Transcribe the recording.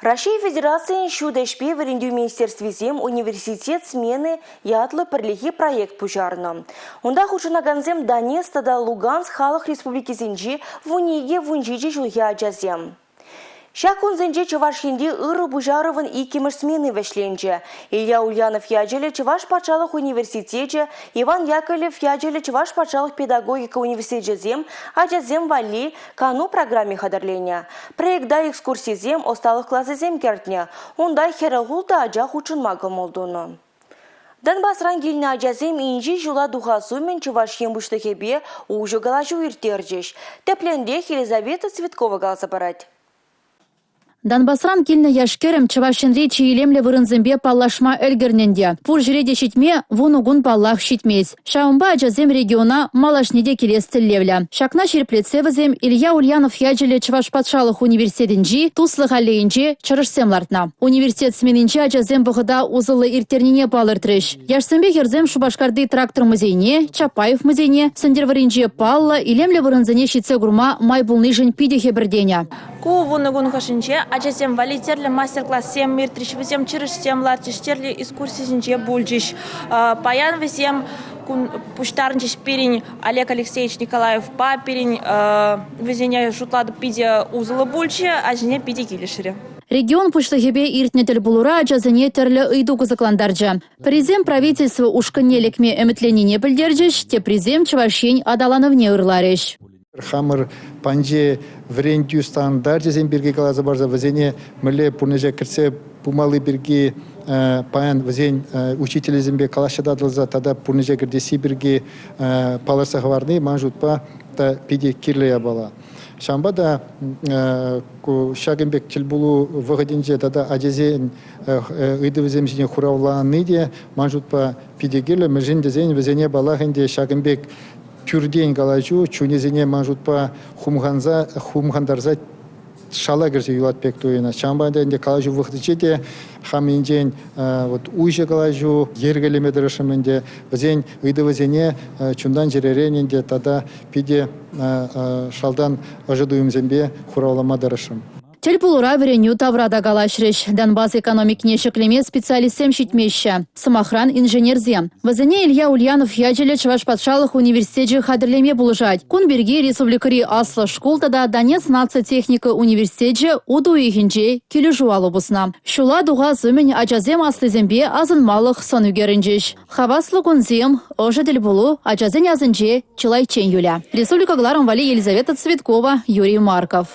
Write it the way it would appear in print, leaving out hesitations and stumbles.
Раҫҫей Федерацийӗн ҫут ӗҫпе вӗрентӳ министерствисем «Университет смены» ятлӑ пӗрлехи проект пуҫарнӑ. Унта хутшӑнакансем Донецк тата Луганск халӑх республикисенчи 12-17 ҫулхи ачасем. Ҫак кунсенче Чӑваш Енри ырӑ пуҫарӑвӑн иккӗмӗш смени вӗҫленчӗ. Илья Ульянов ячӗллӗ Чӑваш патшалӑх университечӗ, Иван Яковлев ячӗллӗ Чӑваш патшалӑх педагогика университечӗсем ачасем валли кану программи хатӗрленӗ. Проекта экскурсисем, ӑсталӑх класӗсем кӗртнӗ. Унта 46 ача хутшӑнма кӑмӑл тунӑ. Донбасран килнӗ ачасем инҫе ҫула тухас умӗн Чӑваш Ен Пуҫлӑхӗпе уҫӑ калаҫу ирттерчӗҫ. Тӗплӗнрех Елизавета Цветкова каласа парать. Донбасран килнӗ яш-кӗрӗм Чӑваш Енри чи илемлӗ вырӑнсемпе паллашма ӗлкӗрнӗ ӗнтӗ. Пур ҫӗре те ҫитме вунӑ кун паллах ҫитмест. Ҫавӑнпа ачасем региона малашне те килес тӗллевлӗ. Ҫакна ҫирӗплетсе вӗсем Илья Ульянов ячӗллӗ Чӑваш патшалӑх университетӗнчи Туслӑх аллейинче чӑрӑшсем лартнӑ. Университет сменинче ачасем вӑхӑта усӑллӑ ирттернине палӑртрӗҫ. Яшсемпе хӗрсем Шупашкарти трактор музейне, Чапаев музейне, Сӗнтӗрвӑрринче паллӑ, илемлӗ вырӑнсене ҫитсе курма май пулнишӗн питӗ хӗпӗртенӗ. Ку вунӑ кун хушшинче ачасем валли тӗрлӗ мастер-классем иртрӗҫ, вӗсем чӑрӑшсем лартрӗҫ, тӗрлӗ экскурсисенче пулчӗҫ. Паян вӗсем пуҫтарӑнчӗҫ пирӗн Олег Алексеевич Николаевпа, пирӗн вӗсене шутлатӑп питӗ усӑллӑ пулчӗ, ачасене питӗ килӗшрӗ. Регион пуҫлӑхӗпе иртнӗ тӗл пулура ачасене тӗрлӗ ыйту кӑсӑклантарчӗ. Пӗрисем правительство ушкӑнне лекме ӗмӗтленнине пӗлтерчӗҫ, теприсем Чӑваш Ен аталанӑвне ырларӗҫ. Хамӑр панче вӗрентӳ стандарчӗсем пирки каласа парса вӗсене мӗнле пурнӑҫа кӗртсе пымалли пирки паян вӗсен учителӗсемпе калаҫса татӑлса тата пурнӑҫа кӗртесси пирки палӑртса хӑварни ман шутпа та питӗ кирлӗ япала. Ҫавӑнпа та ку ҫакӑн пек тӗлпулу вӑхӑтӗнче тата ачасен ыйтӑвӗсем ҫине хуравлани те ман шутпа питӗ кирлӗ. Мӗншӗн тесен вӗсене паллах ӗнтӗ ҫакӑн пек тӳртен калаҫу чунӗсене ман шутпа хумханса хумхантарса шала кӗрсе юлать пек туйӑнать. Ҫавӑнпа та ӗнтӗ калаҫу вӑхӑтӗнче те хам енчен вот уҫӑ калаҫу йӗркелеме тӑрӑшрӑм ӗнтӗ. Вӗсен ыйтӑвӗсене чунтан-чӗререн ӗнтӗ тата питӗ шалтан ӑшӑ туйӑмсемпе хуравлама тӑрӑшрӑм. Тӗл пулура вӗренӳ тавра та калаҫрӗҫ. Донбасс экономикине ҫӗклеме специалистсем ҫитмеҫҫӗ. Сӑмахран, инженерсем. Вӗсене Илья Ульянов ячӗллӗ Чӑваш патшалӑх университечӗ хатӗрлеме пулӑшать. Кун пирки республикӑри аслӑ шкул тата Донецк наци техника университечӗ утӑ уйӑхӗнче килӗшӳ алӑ пуснӑ. Ҫула тухас умӗн ачасем аслисемпе асӑнмалӑх сӑн ӳкерӗнчӗҫ. Хаваслӑ кунсем, ӑшӑ тӗлпулу ачасен асӗнче чылайччен юлӗ. Республика кӑларӑм валли Елизавета Цветкова, Юрий Марков.